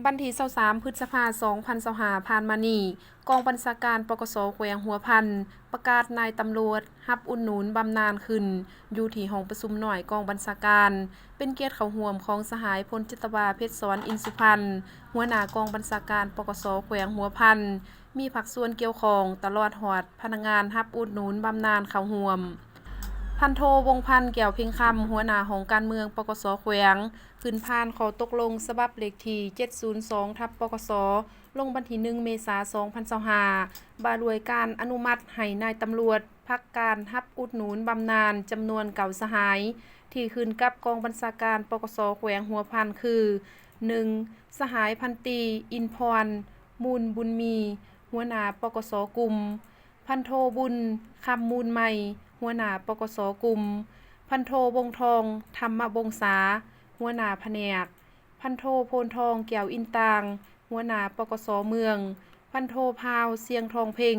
ວັນທີຊາວສາມ ພຶດສະພາ ສອງພັນຊາວຫ້າ ຜ່ານມານີ້, ກອງບັນຊາການ ປກສ ແຂວງຫົວພັນ ປະກາດນາຍຕຳຫຼວດຮັບອຸດໜູນບຳນານຂຶ້ນ ຢູ່ທີ່ຫ້ອງປະຊຸມນ້ອຍກອງບັນຊາການ, ເປັນກຽດເຂົ້າຮ່ວມຂອງສະຫາຍ ພົນຈັດຕະວາ ເພັດສອນ ອິນສຸພັນ ຫົວໜ້າກອງບັນຊາການ ປກສ ແຂວງຫົວພັນ, ມີພາກສ່ວນກ່ຽວຂ້ອງ ຕະຫຼອດຮອດພະນັກງານຮັບອຸດໜູນບຳນານເຂົ້າຮ່ວມ. ພັນໂທ ວົງພັນ ແກ້ວເພັງຄຳ ຫົວໜ້າຫ້ອງການເມືອງ ປກສ ແຂວງ ຂຶ້ນຜ່ານຂໍ້ຕົກລົງສະບັບເລກທີ ເຈັດສູນສອງ ທັບ ປກສ ລົງວັນທີ ໜຶ່ງ ເມສາ ສອງພັນຊາວຫ້າ ວ່າດ້ວຍການອະນຸມັດໃຫ້ນາຍຕຳຫຼວດພັກການຮັບອຸດໜູນບຳນານຈຳນວນ ເກົ້າ ສະຫາຍ ທີ່ຂຶ້ນກັບກອງບັນຊາການ ປກສ ແຂວງຫົວພັນ ຄື ໜຶ່ງ ສະຫາຍ ພັນຕີ ອິນພອນ ມູນບຸນມີ ຫົວໜ້າ ປກສ ກຸ່ມ, ພັນໂທ ບຸນຄຳ ມູນໃໝ່ ຫົວໜ້າ ປກສ ກຸ່ມ, ພັນໂທ ວົງທອງ ທຳມະວົງສາ ຫົວໜ້າພະແນກ, ພັນໂທ ໂພນທອງ ແກ້ວອິນຕ່າງ ຫົວໜ້າ ປກສ ເມືອງ, ພັນໂທ ພາວ ຊຽງທອງເພັງ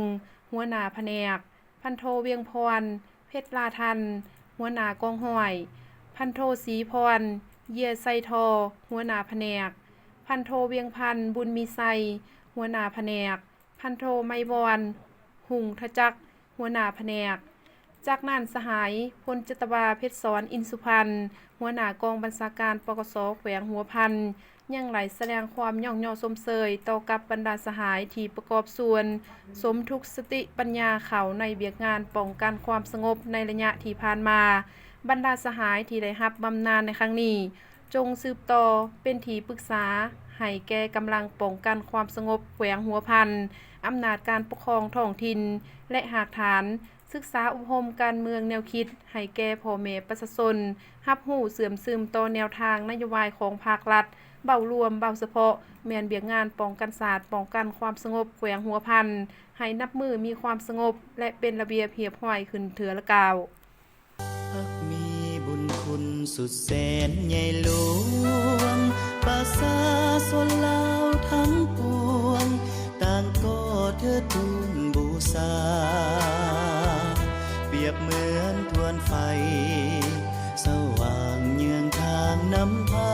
ຫົວໜ້າພະແນກ, ພັນໂທ ວຽງພອນ ເພັດລາທັນ ຫົວໜ້າກອງຮ້ອຍ, ພັນໂທ ສີພອນ ເຢຍໄຊທໍ ຫົວໜ້າພະແນກ, ພັນໂທ ວຽງພັນ ບຸນມີໄຊ ຫົວໜ້າພະແນກ, ພັນໂທ ໄມວອນ ຮຸ່ງທະຈັກ ຫົວໜ້າພະແນກ. ຈາກນັ້ນ ສະຫາຍ ພົນຈັດຕະວາ ເພັດສອນ ອິນສຸພັນ ຫົວໜ້າກອງບັນຊາການ ປກສ ແຂວງຫົວພັນ ຍັງໄດ້ສະແດງຄວາມຍ້ອງຍໍຊົມເຊີຍຕໍ່ກັບບັນດາສະຫາຍທີ່ປະກອບສ່ວນສົມທຸກສະຕິປັນຍາເຂົ້າໃນວຽກງານປ້ອງກັນຄວາມສະຫງົບໃນໄລຍະທີ່ຜ່ານມາ. ບັນດາສະຫາຍທີ່ໄດ້ຮັບບຳນານໃນຄັ້ງນີ້ ຈົ່ງສືບຕໍ່ເປັນທີ່ປຶກສາໃຫ້ແກ່ກຳລັງປ້ອງກັນຄວາມສະຫງົບແຂວງຫົວພັນ, ອຳນາດການປົກຄອງທ້ອງຖິ່ນ ແລະ ຮາກຖານ, ສຶກສາອົບຮົມການເມືອງແນວຄິດໃຫ້ແກ່ພໍ່ແມ່ປະຊາຊົນ ຮັບຮູ້ເຊື່ອມຊຶມຕໍ່ແນວທາງນະໂຍບາຍຂອງພາກລັດ, ເວົ້າລວມ, ເວົ້າສະເພາະ ແມ່ນວຽກງານປ້ອງກັນຊາດ, ປ້ອງກັນຄວາມສະຫງົບແຂວງຫົວພັນ ໃຫ້ນັບມື້ມີຄວາມສະຫງົບ ແລະ ເປັນລະບຽບຮຽບຮ້ອຍຂຶ້ນເທື່ອລະກ້າວ. ພັກມີບຸນຄຸນສຸດແສນໃຫຍ່ຫຼວງ, ປະຊາຊົນລາວທັງປວງ ຕ່າງກໍເທີດທູນບູຊາ, ປຽບເໝືອນທວນໄຟ ສະຫວ່າງເຍືອງທາງນຳພາ.